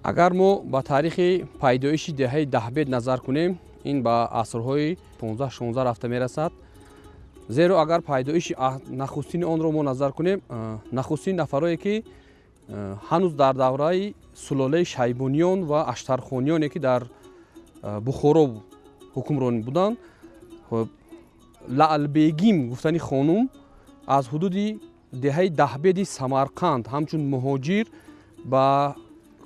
Агар мо ба таърихи пайдоиши деҳаи Даҳбед назар кунем, ин ба асрҳои 15-16 рафта мерасад. Зеро агар пайдоиши нахустини онро мо назар кунем, нахустин нафарое ки ҳанӯз дар давраи сулолаи Шайбониён ва Аштархониёне, ки дар Бухоро ҳукмрон буданд, Лаълбегим гуфтани хонум аз ҳудуди деҳаи Даҳбеди Самарқанд ҳамчун муҳоҷир ба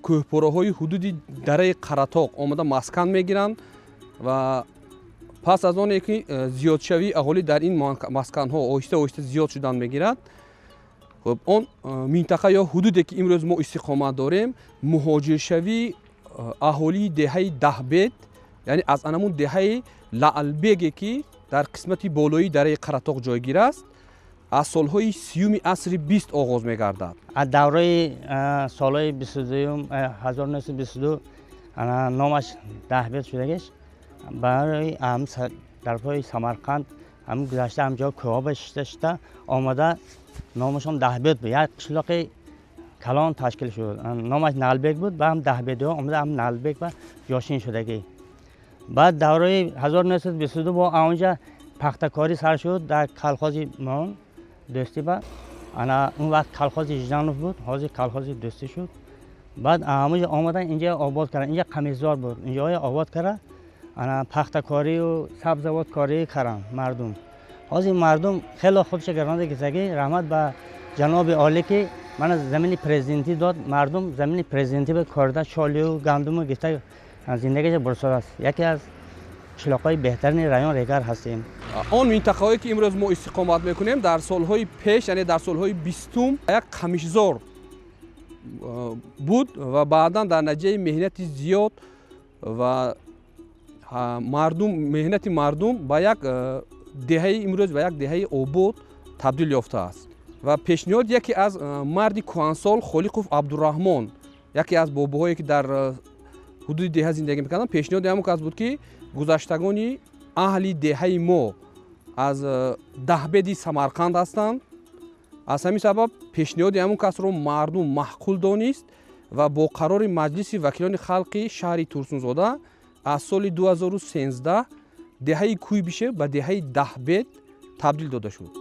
кӯҳпораҳои ҳудуди дараи Қаратоқ омада маскан мегиранд ва пас аз оне ки зиёдшавии аҳолӣ дар ин масканҳо оҳиста оҳиста зиёд шудан мегирад, хуб, он минтақа ё ҳудуде ки имрӯз мо истиқомат дорем, муҳоҷиршавии аҳолии деҳаи Даҳбед, яъне аз анамун деҳаи Лаълбеге, ки дар қисмати болоии дараи Қаратоқ ҷойгир аст, аз солҳои 30-уми асри 20 оғоз мегардад. Аз давраи солҳои 22-юм, 1922, номаш Даҳбед шудагиш, барои дарҳои Самарқанд ҳам гузашта, ҳамҷо кӯҳоба шишта шишта омада, номашон Даҳбед буд. Як қишлоқи калон ташкил шуд, номаш Налбек буд. Ба ҳам даҳбедиҳо омада, ҳам Налбек ба ҷошин шудагӣ. Баъд давраи 1922 бо онҷа пахтакорӣ сар шуд дар колхози мо Дӯстӣ. Ба ана он вақт колхози Жданов буд, ҳозир колхози Дӯстӣ шуд. Баъд ҳамонҷо омадан, инҷа обод кардан. Инҷа қамиззор буд, инҷоҳое обод карда, ана пахтакорию сабзавоткорӣ кардан мардум. Ҳозир мардум хеле худша гаронда гирифтагӣ. Раҳмат ба ҷаноби олӣ, ки мана замини президентӣ дод. Мардум замини президентӣ ба корда шолию гандуму гирифта, зиндагиша бурсодааст. Яке аз қишлоқҳои беҳтарини район Регар ҳастем. Он минтақаҳое ки имрӯз мо истиқомат мекунем, дар солҳои пеш, яъне дар солҳои 20-ум, як қамишзор буд ва баъдан дар натиҷаи меҳнати зиёд ва мардум, меҳнати мардум ба як деҳаи имрӯз, ба як деҳаи обод табдил ёфтааст. Ва пешниҳод яке аз марди кӯҳансол Холиқов Абдураҳмон, яке аз бобоҳое ки дар ҳудуди деҳа зиндагӣ мекарданд, пешниҳоди ҳамон кас буд, ки гузаштагони аҳли деҳаи мо аз Даҳбеди Самарқанд ҳастанд. Аз ҳамин сабаб пешниҳоди ҳамон касро мардум маъқул донист ва бо қарори Маҷлиси вакилони халқи шаҳри Турсунзода аз соли 2013 деҳаи Куйбишев ба деҳаи Даҳбед табдил дода шуд.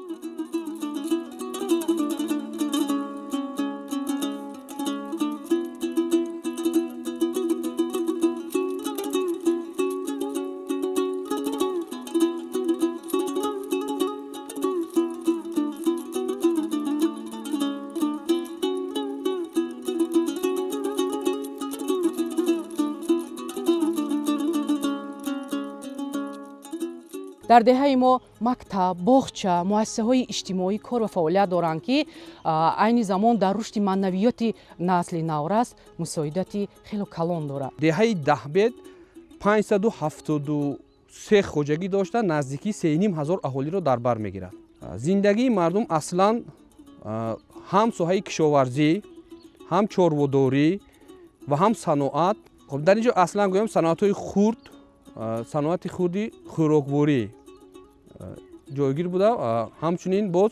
Дар деҳаи мо мактаб, боғча, муассисаҳои иҷтимоӣ кор ва фаъолият доранд, ки айни замон дар рушди маънавиёти насли наврас мусоидати хело калон дорад. Деҳаи Даҳбед 573 хоҷагӣ дошта, наздикии сеним ҳазор аҳолиро дар бар мегирад. Зиндагии мардум аслан ҳам соҳаи кишоварзӣ, ҳам чорводорӣ ва ҳам саноат. Хуб, дар ин ҷо аслан гӯям саноатҳои хурд, саноати хурди хӯрокворӣ ҷойгир буда, ҳамчунин боз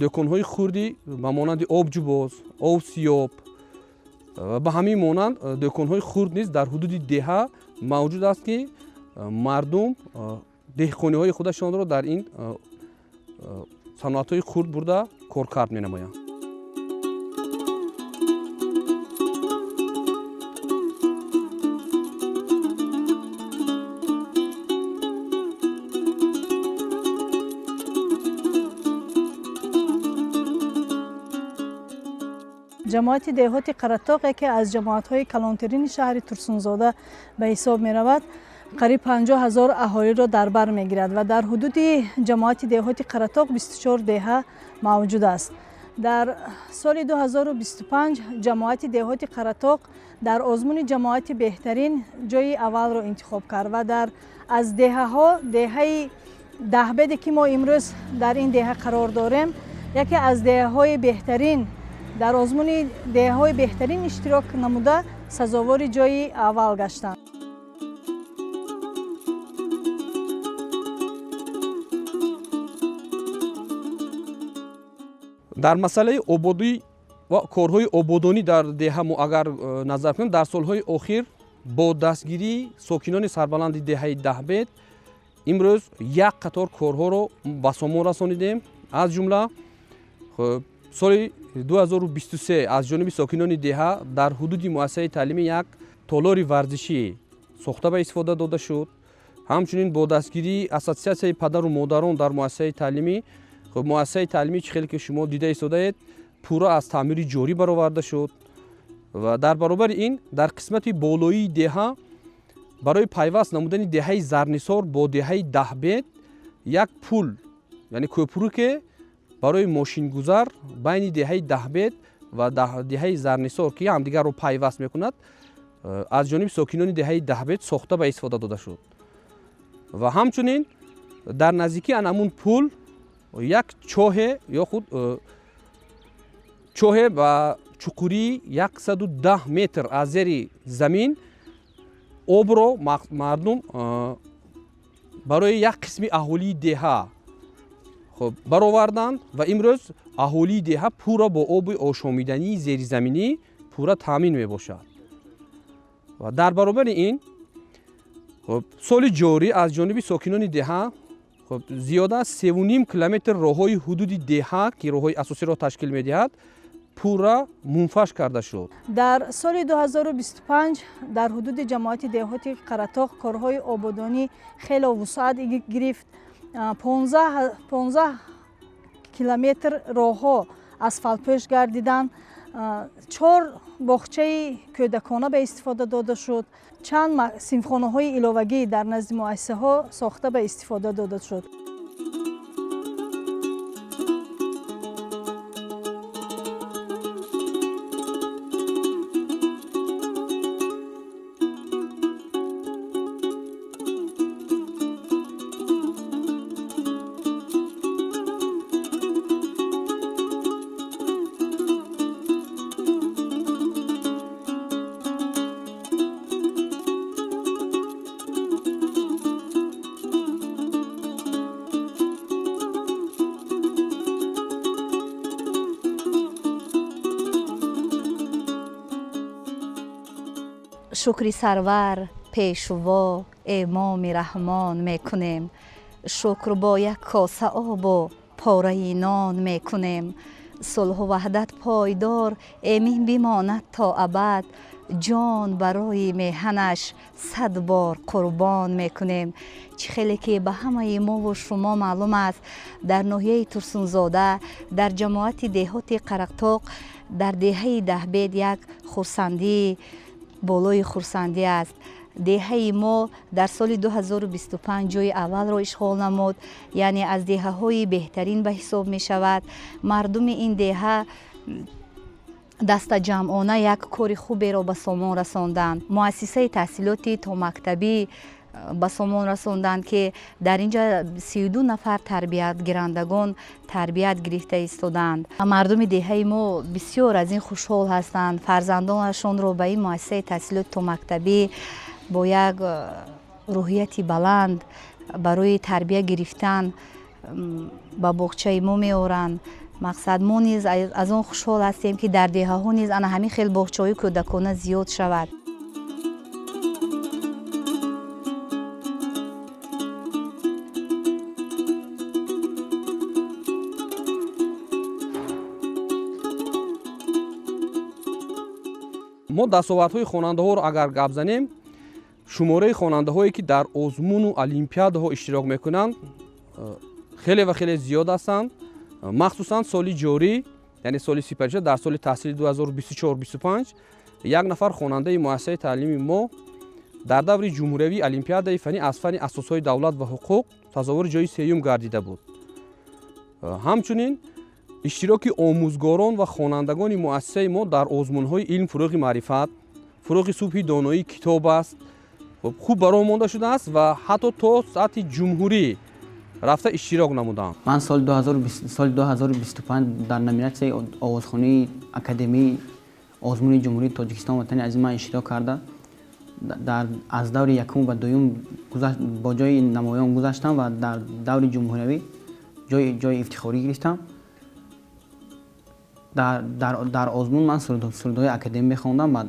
дӯконҳои хурди ба монанди обҷубоз, овсиёб ва ба ҳамин монанд дӯконҳои хурд низ дар ҳудуди деҳа мавҷуд аст, ки мардум деҳқониҳои худашонро дар ин саноатҳои хурд бурда коркард менамоянд. Ҷамоати деҳоти Қаратоқ яке аз ҷамоатҳои калонтарини шаҳри Турсунзода ба ҳисоб меравад. Қариб 50 000 аҳолиро дар бар мегирад ва дар ҳудуди ҷамоати деҳоти Қаратоқ 24 деҳа мавҷуд аст. Дар соли 2025 ҷамоати деҳоти Қаратоқ дар озмуни ҷамоати беҳтарин ҷойи аввалро интихоб кард ва дар аз деҳаҳо деҳаи Даҳбеде, ки мо имрӯз дар ин деҳа қарор дорем, яке аз деҳаҳои беҳтарин дар озмуни деҳаҳои беҳтарин иштирок намуда, сазовори ҷойи аввал гаштанд. Дар масъалаи ободӣ Ва корҳои ободонӣ дар деҳа мо агар назар кунем, дар солҳои охир бо дастгирии сокинони сарбаланди деҳаи Даҳбед имрӯз як қатор корҳоро ба сомон расонидем. Аз ҷумла соли 2023 аз ҷониби сокинони деҳа дар ҳудуди муассисаи таълимӣ як толори варзишӣ сохта ба истифода дода шуд. Ҳамчунин бо дастгирии ассотсиатсияи падару модарон дар муассисаи таълимӣ, муассисаи таълимӣ, чӣ хеле ки шумо дида истодаед, пурра аз таъмири ҷорӣ бароварда шуд. Ва дар баробари ин дар қисмати болоии деҳа барои пайваст намудани деҳаи Зарнисор бо деҳаи Даҳбед як пул, яъне кӯпруке барои мошингузар байни деҳаи Даҳбед ва деҳаи Зарнисор, ки ҳамдигарро пайваст мекунад, аз ҷониби сокинони деҳаи Даҳбед сохта ба истифода дода шуд. Ва ҳамчунин дар наздикии ан ҳамун пул як чоҳе ё худ чоҳе ба чуқурии 110 метр аз зери замин обро мардум барои як қисми аҳолии деҳа хуб бароварданд ва имрӯз аҳолии деҳа пурра бо оби ошомидании зеризаминӣ пурра таъмин мебошад. Ва дар баробари ин хуб соли ҷорӣ аз ҷониби сокинони деҳа хуб зиёда аз 3,5 километр роҳҳои ҳудуди деҳа, ки роҳҳои асосиро ташкил медиҳад, пурра мунфаш карда шуд. Дар соли 2025 дар ҳудуди ҷамоати деҳоти Қаратоқ корҳои ободонӣ хело вусъат гирифт. 15 километр роҳҳо асфалтпӯш гардиданд, чор боғчаи кӯдакона ба истифода дода шуд, чанд синфхонаҳои иловагӣ дар назди муассисаҳо сохта ба истифода дода шуд. Шукри сарвар, пешво, эмоми раҳмон мекунем. Шукр бо як коса обу пораи нон мекунем. Сулҳу ваҳдат пойдор эмин бимонад то абад. Ҷон барои меҳанаш сад бор қурбон мекунем. Чӣ хеле ки ба ҳамаи мову шумо маълум аст, дар ноҳияи Турсунзода, дар ҷамоати деҳоти Қарақтоқ, дар деҳаи Даҳбед як хурсандӣ болои хурсандӣ аст. Деҳаи мо дар соли 2025 ҷои аввалро ишғол намуд, яъне аз деҳаҳои беҳтарин ба ҳисоб мешавад. Мардуми ин деҳа дастаҷамъона як кори хуберо ба сомон расонданд. Муассисаи таҳсилоти томактабӣ ба сомон расонданд, ки дар ин ҷа 32 нафар тарбиятгирандагон тарбият гирифта истоданд. Мардуми деҳаи мо бисёр аз ин хушҳол ҳастанд. Фарзандонашонро ба ин муассисаи таҳсилоти томактабӣ бо як рӯҳияти баланд барои тарбия гирифтан ба боғчаи мо меоранд. Мақсад, мо низ аз он хушҳол ҳастем, ки дар деҳаҳо низ ана ҳамин хел боғчаҳои кӯдакона зиёд шавад. Мо дастовардҳои хонандаҳоро агар гап занем, шумораи хонандаҳое, ки дар озмуну олимпиадаҳо иштирок мекунанд, хеле ва хеле зиёд ҳастанд. Махсусан соли ҷорӣ, яъне соли сипаришуда, дар соли таҳсили 2024-25 як нафар хонандаи муассисаи таълими мо дар даври ҷумҳуриявии олимпиадаи фаннӣ аз фанни асосҳои давлат ва ҳуқуқ сазовори ҷои сеюм гардида буд. Ҳамчунин иштироки омӯзгорон ва хонандагони муассисаи мо дар озмунҳои илм, фурӯғи маърифат, фурӯғи субҳи доноӣ китоб аст, хуб ба роҳ монда шудааст ва ҳатто то сатҳи ҷумҳурӣ рафта иштирок намуданд. Ман соли 2025 дар номинатсияи овозхонии академии озмуни Ҷумҳурии Тоҷикистон «Ватани азизи ман» иштирок карда, аз даври якум ва дуюм бо ҷои намоён гузаштам ва дар даври ҷумҳуриявӣ ҷои ифтихорӣ гирифтам. Дар озмун ман сурудҳои академӣ мехондам ва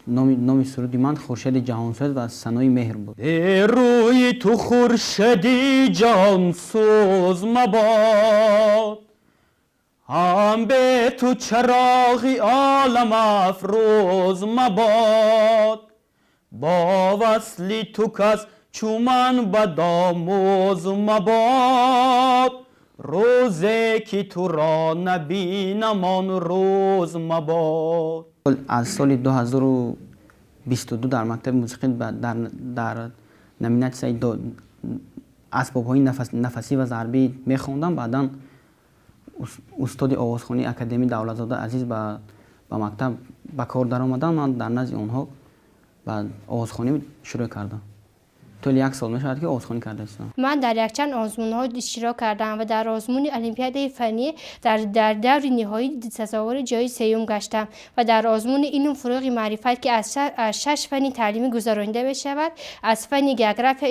номи суруди ман Хуршеди ҷаҳонсӯз ва Санои меҳр буд. Рӯи ту хуршеди ҷонсӯз мабод, ҳам бе ту чароғи олам афрӯз мабод, бо васли ту кас чу ман бадомӯз мабод, рӯзе ки туро набинам он рӯз мабод. Аз соли 2022 дар мактаби мусиқӣ дар номинатсияи асбобҳои нафасӣ ва зарбӣ мехондам. Баъдан устоди овозхонии академии Давлатзода Азиз ба мактаб ба кор даромаданд. Ман дар назди онҳо ба овозхонӣ шурӯъ кардам. Тӯли як сол мешавад ки овозхонӣ карда истодам. Ман дар якчанд озмунҳо иштирок кардам ва дар озмуни Олимпиадаи фаннӣ дар даври ниҳоӣ сазовори ҷои сеюм гаштам ва дар озмуни илм фурӯғи маърифат, ки аз 6 фанни таълимӣ гузаронида мешавад, аз фанни география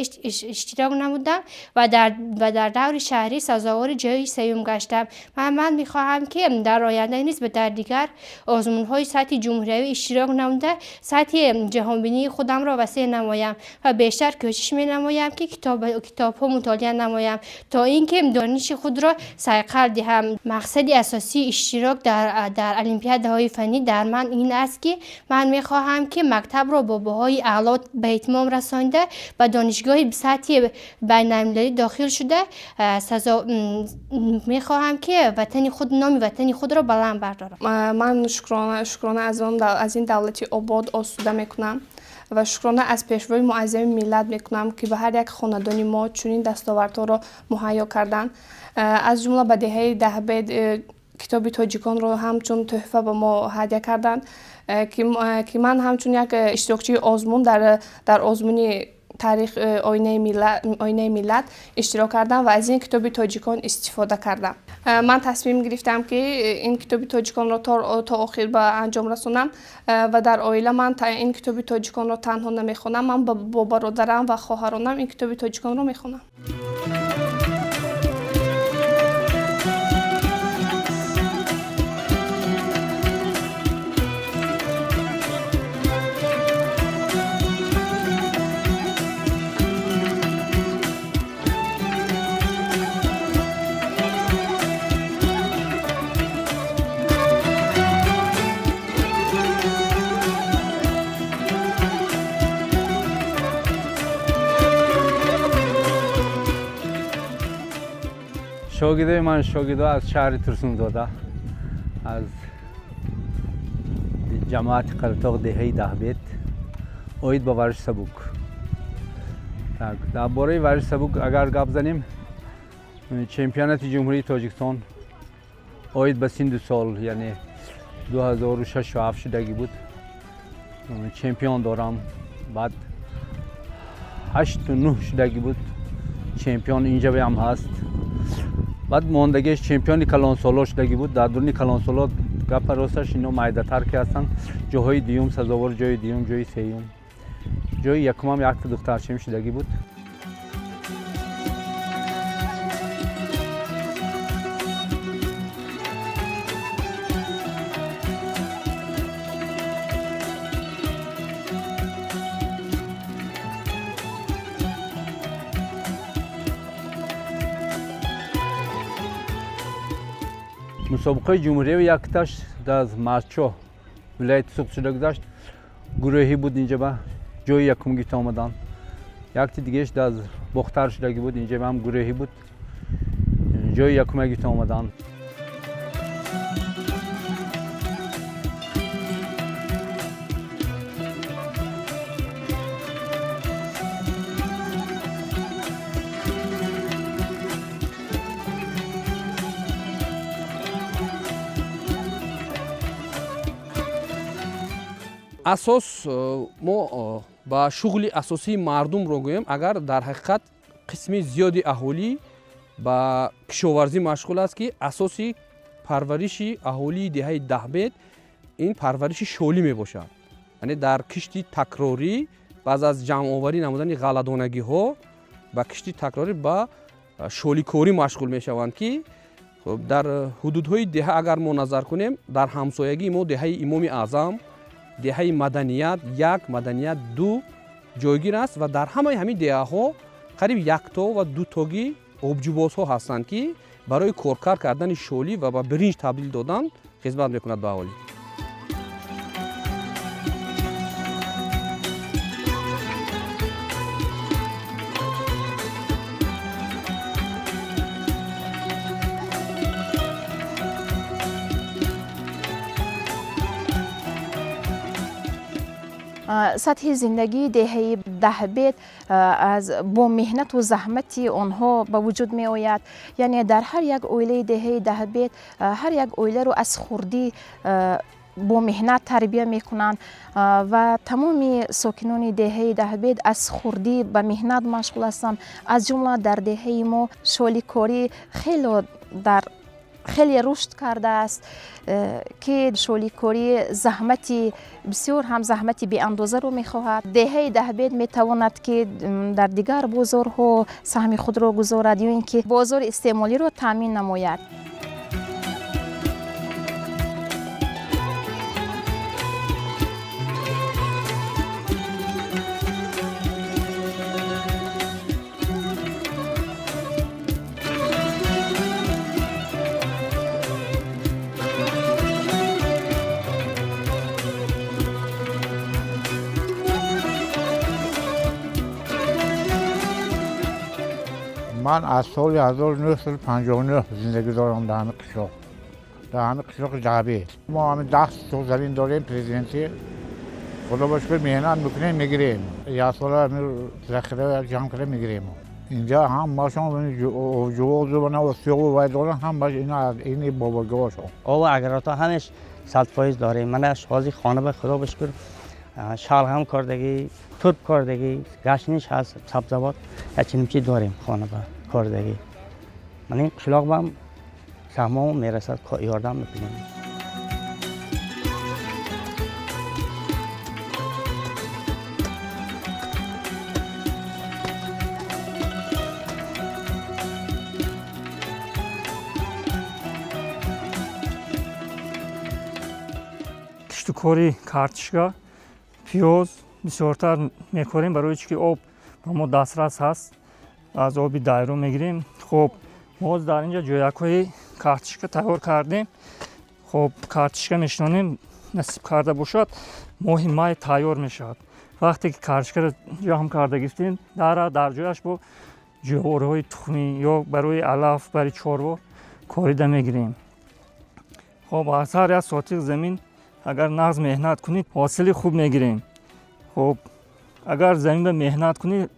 иштирок намудам ва дар даври шаҳрӣ сазовори ҷои сеюм гаштам. Ман мехоҳам, ки дар оянда низ дар дигар озмунҳои сатҳи ҷумҳуриявӣ иштирок намуда, сатҳи ҷаҳонбинии худамро васеъ намоям ва бештар кӯшиш менамоям, ки китобҳо мутолиа намоям, то ин ки дониши худро сайқал диҳам. Мақсади асосии иштирок дар олимпиадаҳои фаннӣ дар ман ин аст, ки ман мехоҳам, ки мактабро бо баҳои аъло ба итмом расонида, ба донишгоҳи сатҳи байналмилалӣ дохил шуда, мехоҳам, ки номи ватани худро баланд бардорам. Ман шукрона аз ин давлати обод осуда мекунам ва шукрона аз пешвои муаззами миллат мекунам, ки ба ҳар як хонадони мо чунин дастовардҳоро муҳайё карданд. Аз ҷумла ба деҳаи Даҳбед китоби тоҷиконро ҳамчун тӯҳфа ба мо ҳадя карданд, ки ман ҳамчун як иштирокчии озмун дар озмуни таърих оинаи миллат иштирок кардам ва аз ин китоби тоҷикон истифода кардам. Ман тасмим гирифтам, ки ин китоби тоҷиконро то охир ба анҷом расонам ва дар оила ман ин китоби тоҷиконро танҳо намехонам, ман бо бародарам ва хоҳаронам ин китоби тоҷиконро мехонам. Шогирдои ман шогирдо аз шаҳри Турсунзода, аз ҷамоати Қаратоғ, деҳаи Даҳбед, оид ба варзиши сабук. Дар бораи варзиши сабук агар гап занем, чемпионати Ҷумҳурии Тоҷикистон оид ба синду сол, яъне 2006 шудагӣ буд, чемпион дорам. Баъд 8-9 шудагӣ буд, чемпион инҷавиам ҳаст. Баъд мондагиаш чемпиони калонсоло шудагӣ буд. Дар дуруни калонсоло гапа росташ ино майдатар ки ҳастанд, ҷоҳои дуюм сазовор, ҷои дуюм, ҷои сеюм, ҷои якумам якта духтарчим шудагӣ буд. Мусобиқаи ҷумҳуриявӣ якташ дар Марчо, вилояти Суғд шуда гузашт. Гурӯҳӣ буд, инҷаба ҷои якум гирифта омаданд. Якти дигааш дар Бохтар шудагӣ буд, инҷаба ҳам гурӯҳӣ буд, ҷои якума гирифта омаданд. Асос мо ба шуғли асосии мардумро гӯем, агар дар ҳақиқат қисми зиёди аҳолӣ ба кишоварзӣ машғул аст, ки асоси парвариши аҳолии деҳаи Даҳбед ин парвариши шолӣ мебошад. Яъне дар кишти такрорӣ баъз аз ҷамъоварӣ намудани ғалладонагиҳо ба кишти такрорӣ ба шоликорӣ машғул мешаванд, ки Дар ҳудудҳои деҳа агар мо назар кунем, дар ҳамсоягии мо деҳаи Имоми Аъзам, деҳаи Маданият 1, Маданият 2 ҷойгир аст ва дар ҳамаи ҳамин деҳаҳо қариб якто ва дутогӣ обҷубозҳо ҳастанд, ки барои коркард кардани шолӣ ва ба биринҷ табдил додан хизмат мекунад ба аҳолӣ. Сатҳи зиндагии деҳаи Даҳбед аз бо меҳнату заҳмати онҳо ба вуҷуд меояд. Яъне дар ҳар як оилаи деҳаи Даҳбед ҳар як оиларо аз хурдӣ бо меҳнат тарбия мекунанд ва тамоми сокинони деҳаи Даҳбед аз хурдӣ ба меҳнат машғул ҳастанд. Аз ҷумла дар деҳаи мо шоликорӣ хеле рушд кардааст, ки шоликорӣ заҳмати бисёр ҳам заҳмати беандозаро мехоҳад. Деҳаи Даҳбед метавонад, ки дар дигар бозорҳо саҳми худро гузорад ё ин ки бозори истеъмолиро таъмин намояд. Ман аз соли 1959 зиндагӣ дорам дар ҳамин қишлоқ, дар ҳамин қишлоқи Даҳбед. Мо ҳамин 10 сотих замин дорем президентӣ. Худо ба шукр меҳнат мекунем, мегирем. Як сола захира ҷамъ карда мегирем. Инҷа ҳамашон ҷувозу осиёбу вай доранд, ҳамаш ина аз ини бобогоҳошон. Об агрото ҳамеш 100% дорем. Ман ҳозир хона ба худо ба шукр шалғам кордагӣ, турб кордагӣ, гашниш ҳаст, сабзавот ячиним чи дорем хона ба кордагӣ. Ман ин қишлоқ бам саҳмомон мерасад, ёрдам мекунем. Киштукори картишка, пиёз бисёртар мекорем, барои чӣ ки об ба мо дастрас ҳаст, аз оби дайро мегирем. Хоб, мо дар инҷа ҷоякҳои картишка тайёр кардем. Хоб, картишка мешинонем, насиб карда бошад, моҳи май тайёр мешавад. Вақте ки картишкаро ҷамъ карда гирифтем, дар ҷояш бо ҷӯворҳои тухмӣ ё барои алаф, барои чорво корида мегирем. Хоб, аз ҳар як сотиқ замин агар нағз меҳнат кунӣ, ҳосили хуб мегирем. Хоб, агар замин ба меҳнат кунӣ,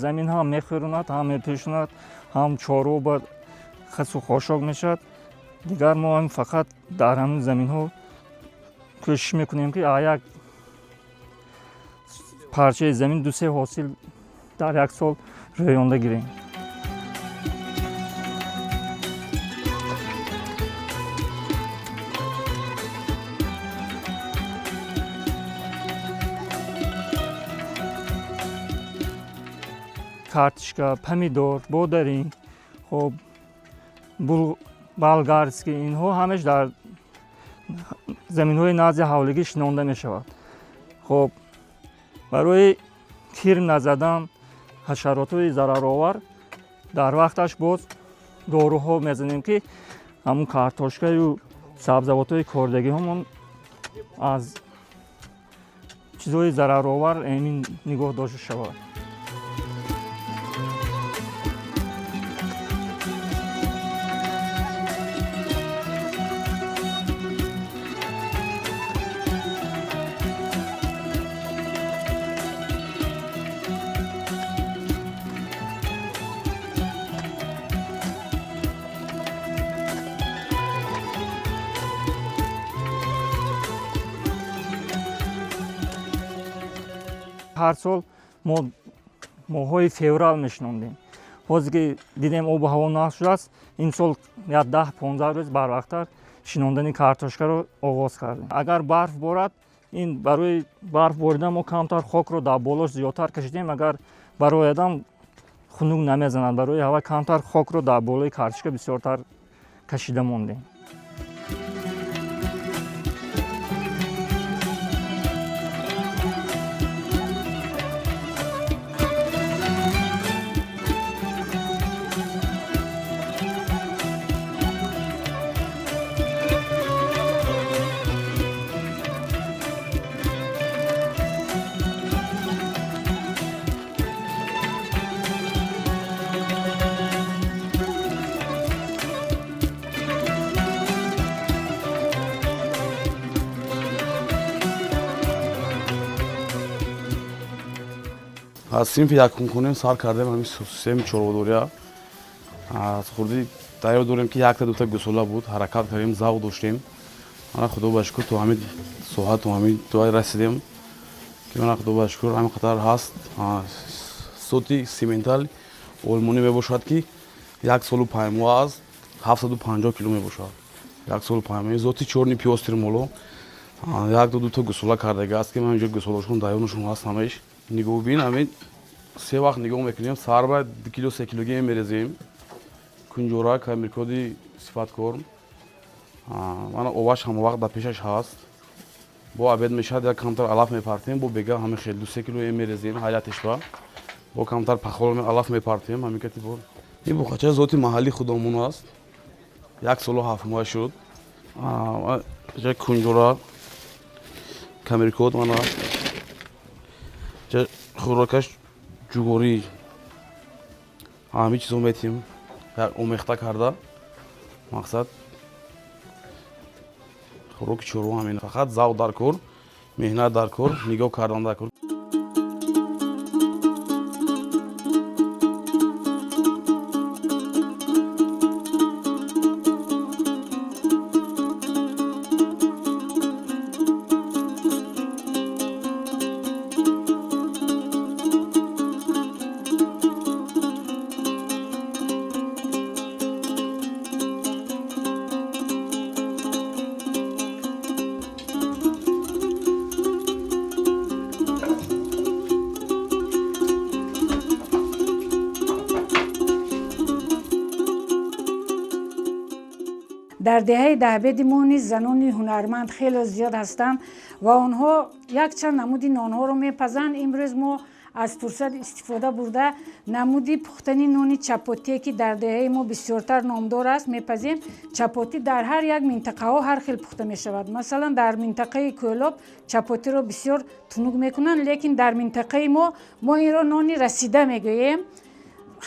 замин ҳам мехӯронад, ҳам мепӯшонад, ҳам чорво ба хасу хошок мешавад. Дигар мо ҳам фақат дар ҳамин заминҳо кӯшиш мекунем, ки як парчаи замин ду-се ҳосил дар як сол рӯёнда гирем. Картишка, помидор, бодаринг, хоб, болгарский, инҳо ҳамаш дар заминҳои назди ҳавлигӣ шинонда мешавад. Хоб, барои кирм назадан ҳашаротҳои зараровар дар вақташ боз доруҳо мезанем, ки ҳамун картошкаю сабзавотҳои кордагиҳомон аз чизҳои зараровар эмин нигоҳ дошта шавад. Ҳар сол мо моҳҳои феврал мешинондем. Ҳозир ки дидем обу ҳаво нағз шудааст, ин сол як 10-15 рӯз барвақттар шинондани картошкаро оғоз кардем. Агар барф борад, ин барои барф боридан мо камтар хокро дар болош зиёдтар кашидем. Агар барои одам хунук намезанад, барои ҳава камтар хокро дар болои картошка бисёртар Кашида мондем. Аз синфи якумхонем сар кардем ҳамин системи чорводория. Аз хурдӣ дар ёд дорем, ки якта дута гусола буд, ҳаракат кардем, завқ доштем. Мана, худо ба шукр, то ҳамин соҳа, то ҳамин ҷой расидем, ки мана, худо ба шукр, ҳамин қадар ҳаст. Зоти симентал олмонӣ мебошад, ки 1 солу 5 моҳ аст, 750 кило мебошад, 1 солу 5 моҳ. Зоти чёрный пёстрый моло як ду дута гусола кардага аст, ки ман инҷо гусолашон даёнашон ҳаст. Ҳамаиш нигоҳубин, ҳамин се вақт нигоҳ мекунем. Саҳар ба 2 кило, 3 килоги мерезем, кунҷора, камиркоди сифаткор. Мана, оваш ҳама вақт дар пешаш ҳаст. Бо обед мешавад, як камтар алаф мепартем, бо бега ҳамин хел 2-3 кило мерезем, ҳаятешба бо камтар пахол алаф мепартем. Ҳамин кати бо ин буқача зоти маҳалли худомон аст, 1 солу 7 моҳа шуд. Кунҷора, камиркод, мана хӯрокаш ҷуворӣ, ҳамин чизо метим, омехта карда. Мақсад хӯроки чорво ҳамин. Фақат завқ дар кор, меҳнат дар кор, нигоҳ кардан дар кор. Дар деҳаи Даҳбеди мо низ занони ҳунарманд хеле зиёд ҳастанд ва онҳо якчанд намуди нонҳоро мепазанд. Имрӯз мо аз фурсат истифода бурда, намуди пухтани нони чапотие, ки дар деҳаи мо бисёртар номдор аст, мепазем. Чапотӣ дар ҳар як минтақаҳо ҳар хел пухта мешавад. Масалан, дар минтақаи Кӯлоб чапотиро бисёр тунук мекунанд, лекин дар минтақаи мо мо инро нони расида мегӯем.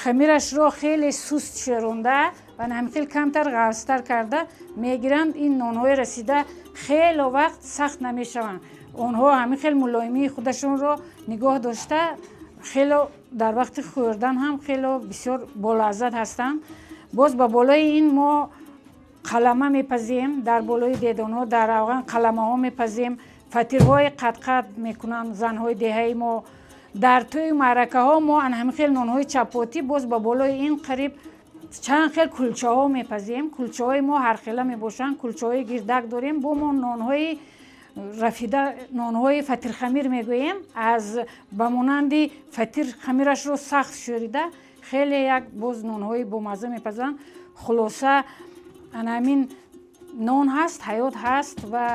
Хамирашро хеле суст шӯронда ва ҳамин хел камтар ғафзтар карда мегиранд. Ин нонҳои расида хело вақт сахт намешаванд. Онҳо ҳамин хел мулоимии худашонро нигоҳ дошта, хело дар вақти хӯрдан ҳам хело бисёр болаззат ҳастанд. Боз ба болои ин мо қалама мепазем. Дар болои дедонҳо дар равған қаламаҳо мепазем. Фатирҳои қадқад мекунанд занҳои деҳаи мо. Дар тӯи маъракаҳо мо ана ҳамин хел нонҳои чапотӣ, боз ба болои ин қариб чанд хел кулчаҳо мепазем. Кулчаҳои мо ҳархела мебошанд. Кулчаҳои гирдак дорем, бо мо нонҳои рафида, нонҳои фатирхамир мегӯем, аз ба монанди фатир хамирашро сахт шӯрида, хеле як боз нонҳои бомазза мепазанд. Хулоса, ана ҳамин нон ҳаст, ҳаёт ҳаст. Ва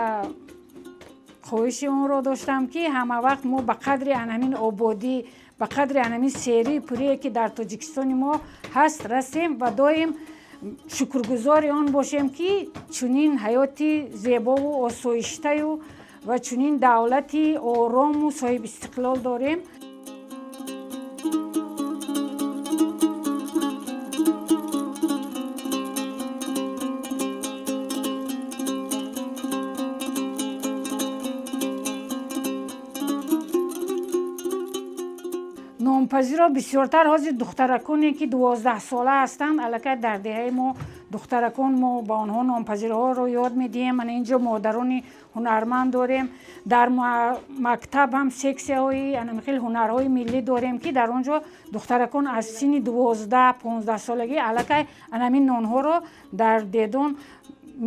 хоҳиши онро доштам, ки ҳама вақт мо ба қадри ана ҳамин ободӣ, ба қадри ана ҳамин серию пурие, ки дар Тоҷикистони мо ҳаст, расем ва доим шукргузори он бошем, ки чунин ҳаёти зебову осоиштаю ва чунин давлати орому соҳибистиқлол дорем. Нонпазиро бисёртар ҳозир духтараконе, ки 12-сола ҳастанд, аллакай дар деҳаи мо духтаракон, мо ба онҳо нонпазирҳоро ёд медиҳем. Мана, инҷо модарони ҳунарманд дорем. Дар мактаб ҳам сексияҳои ана хел ҳунарҳои миллӣ дорем, ки дар он ҷо духтаракон аз синни 12-15 солагӣ аллакай анамин нонҳоро дар дедон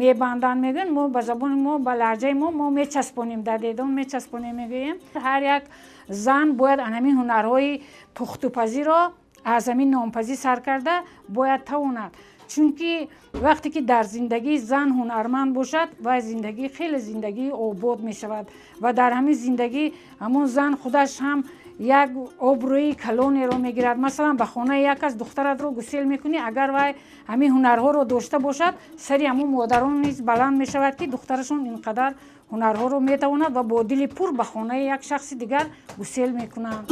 мебанданд, мегӯянд. Мо ба забони мо, ба лаҳҷаи мо, мо мечаспонем, дар дедон мечаспонем мегӯем. Ҳар як зан бояд анамин ҳунарҳои пухтупазиро аз ҳамин нонпазӣ сар карда бояд тавонад. Чунки вақте ки дар зиндагӣ зан ҳунарманд бошад, вай зиндагӣ хеле зиндагии обод мешавад ва дар ҳамин зиндагӣ ҳамон зан худаш ҳам як обрӯи калонеро мегирад. Масалан, ба хонаи як кас духтаратро гусел мекунӣ, агар вай ҳамин ҳунарҳоро дошта бошад, сари ҳамон модарон низ баланд мешавад, ки духтарашон ин қадар ҳунарҳоро метавонад ва бо дили пур ба хонаи як шахси дигар гусел мекунанд.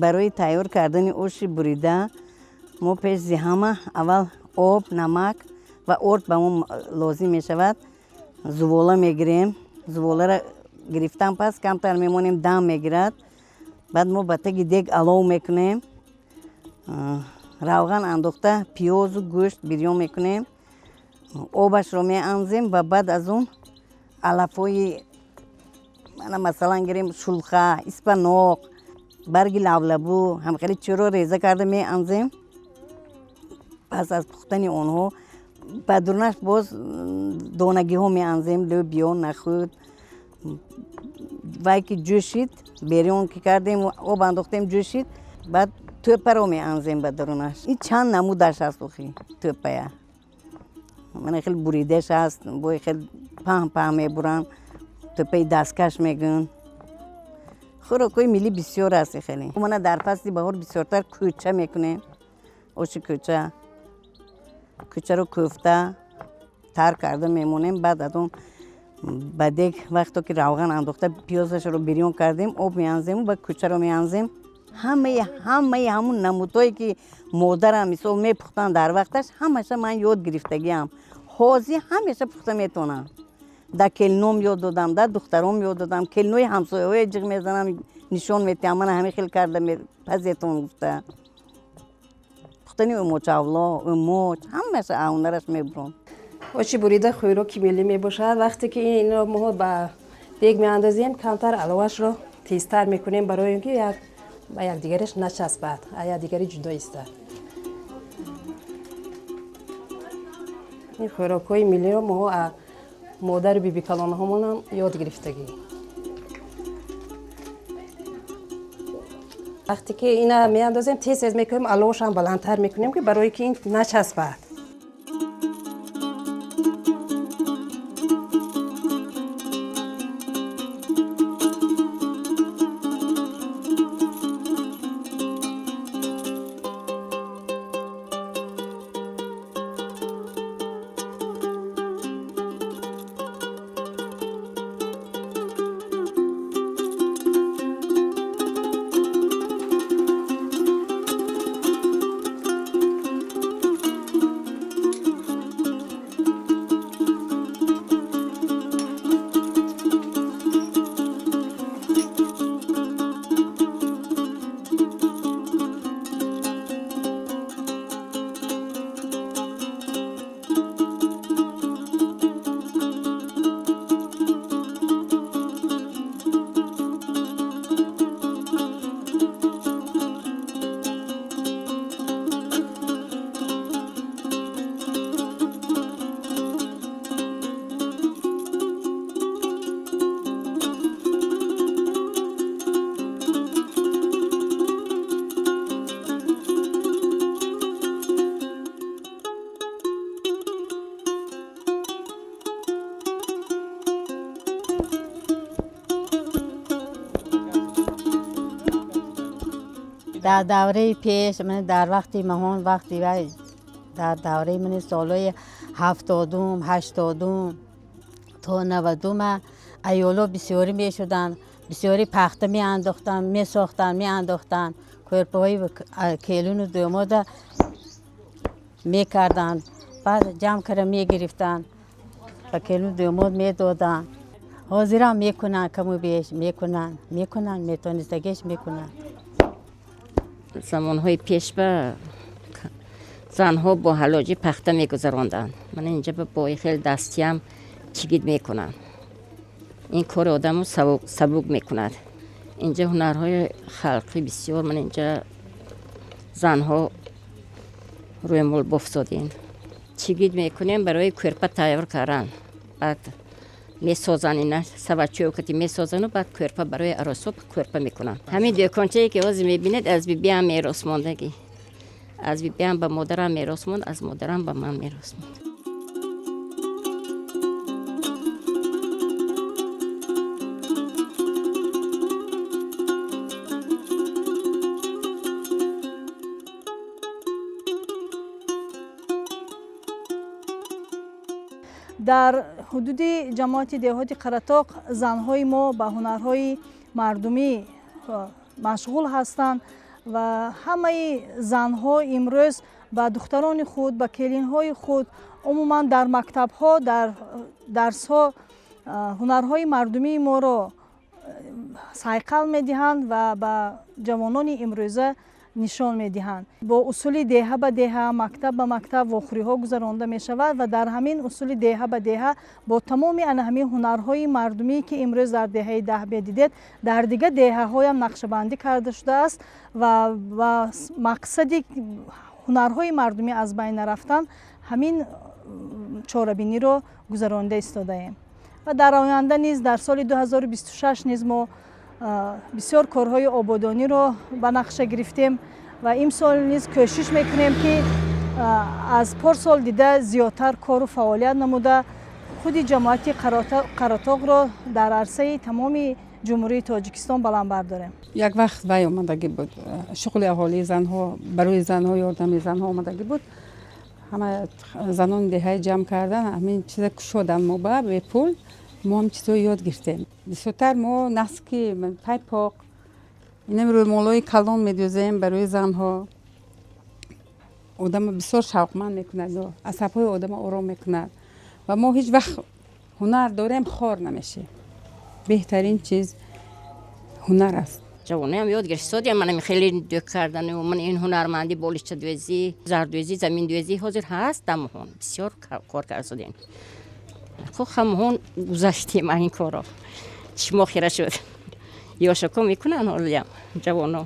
Барои тайёр кардани оши бурида мо пеш зи ҳама аввал об, намак ва орд ба мо лозим мешавад. Зувола мегирем. Зуволаро гирифтан пас камтар мемонем, дам мегирад. Баъд мо ба таги дег алов мекунем, равған андохта пиёзу гӯшт бирён мекунем, обашро меанзем ва баъд аз он алафҳои, масалан гирем, шулха, испаноқ, барги лавлабу, ҳамхели чиро реза карда меанзем. Пас аз пухтани онҳо ба дурнаш боз донагиҳо меанзем, лӯбиё, нахӯд. Вай ки ҷӯшид, берён ки кардем, об андохтем, ҷӯшид, баъд тӯпаро меанзем ба дарунаш. Ин чанд намудаш аст охи тӯпая. Мана хеле буридаш аст, бо хеле паҳн паҳн мебуранд, тӯпаи дасткаш мегӯянд. Хӯрокҳои миллӣ бисёр аст хеле. Мана дар фасли баҳор бисёртар кӯча мекунем, оши кӯча. Кӯчаро кӯфта тар карда мемонем, баъд аз он ба дег вақто ки равған андохта пиёзашро бирён кардем, об меанзему ба кӯчаро меанзем. Ҳамаи ҳамун намудҳое ки модарам мисол мепухтанд дар вақташ, ҳамаша ман ёд гирифтагиам. Ҳозир ҳамеша пухта метавонам. Да келином ёд додам, да духтаром ёд додам, келинои ҳамсояҳое ҷиғ мезанам, нишон метиҳам, мана ҳамин хел карда пазетон гуфта. Пухтани умочавло, умоч, ҳамаша ҳунараш мебурам. Оши бурида хӯроки миллӣ мебошад. Вақте ки инро мо ба дег меандозем, камтар аловашро тезтар мекунем, барои он ки ба якдигараш начаспад, аз якдигари ҷудо истад. Ин хӯрокҳои миллиро мо модару бибикалонҳомонам ёд гирифтагӣ. Вақте ки ина меандозем, тез тез мекунем, аловашам баландтар мекунем, ки барои ки ин начаспад. Дар давраи пеш, дар вақти маҳон, вақти дар давраи ман солҳои 70-ум, 80-ум то 90-ум аёло бисёрӣ мешуданд, бисёрӣ пахта меандохтанд, месохтанд, меандохтанд, кӯрпаҳои келуну домода мекарданд, баъд ҷамъ карда мегирифтанд, ба келуну домод медоданд. Ҳозирам мекунанд, каму беш мекунанд, мекунанд, метонистагиш мекунанд. Замонҳои пеш ба занҳо бо ҳалоҷи пахта мегузаронданд. Мана инҷа бо хел дастиам чигит мекунанд. Ин кори одаму сабук мекунад. Инҷа ҳунарҳои халқӣ бисёр. Ман инҷа занҳо рӯймол бофзодем, чигит мекунем барои кӯрпа тайёр кардан. Баъд месозанд ина саватчӯкати месозану баъд кӯрпа барои арӯсо кӯрпа мекунанд. Ҳамин дӯкончае ки ҳозир мебинед, аз бибиам мерос мондагӣ, аз бибиам ба модарам мерос монд, аз модарам ба ман мерос монд. Дар ҳудуди ҷамоати деҳоти Қаратоқ занҳои мо ба ҳунарҳои мардумӣ машғул ҳастанд ва ҳамаи занҳо имрӯз ба духтарони худ, ба келинҳои худ, умуман дар мактабҳо, дар дарсҳо ҳунарҳои мардумии моро сайқал медиҳанд ва ба ҷавонони имрӯза нишон медиҳанд. Бо усули деҳа ба деҳа, мактаб ба мактаб вохӯриҳо гузаронда мешавад ва дар ҳамин усули деҳа ба деҳа бо тамоми ана ҳамин ҳунарҳои мардумӣ, ки имрӯз дар деҳаи Даҳбед дидед, дар дигар деҳаҳоям нақшабандӣ карда шудааст ва ба мақсади ҳунарҳои мардумӣ аз байн нарафтан ҳамин чорабиниро гузаронда истодаем. Ва дар оянда низ, дар соли 2026 низ мо бисёр корҳои ободониро ба нақша гирифтем ва имсол низ кӯшиш мекунем, ки аз порсол дида зиёдтар кору фаъолият намуда, худи ҷамоати Қаратоқро дар арсаи тамоми Ҷумҳурии Тоҷикистон баланд бардорем. Як вақт вай омадагӣ буд, шуғли аҳолии занҳо, барои занҳо, ёрдами занҳо омадагӣ буд. Ҳама занони деҳаи ҷамъ кардан, ҳамин чиза кушодан, мо ба бепул мо ҳам чизҳо ёд гирифтем. Бисёртар мо наски, пайпоқ, инам рӯймолҳои калон медӯзем барои занҳо. Одама бисёр шавқманд мекунад, асабҳои одама ором мекунад ва мо ҳеҷ вақт ҳунар дорем, хор намешем. Беҳтарин чиз ҳунар аст. Ҷавоноям ёд гирифтодем, манам хеле дӯк кардану ман ин ҳунармандӣ, болишчадӯзӣ, зардӯзӣ, заминдӯзӣ ҳозир ҳаст. Дамоҳон бисёр кор кардодем. Хуб, ҳамоҳон гузаштем ин корро, чишмо хира шуд. Ёшако мекунанд ҳолиям ҷавоно.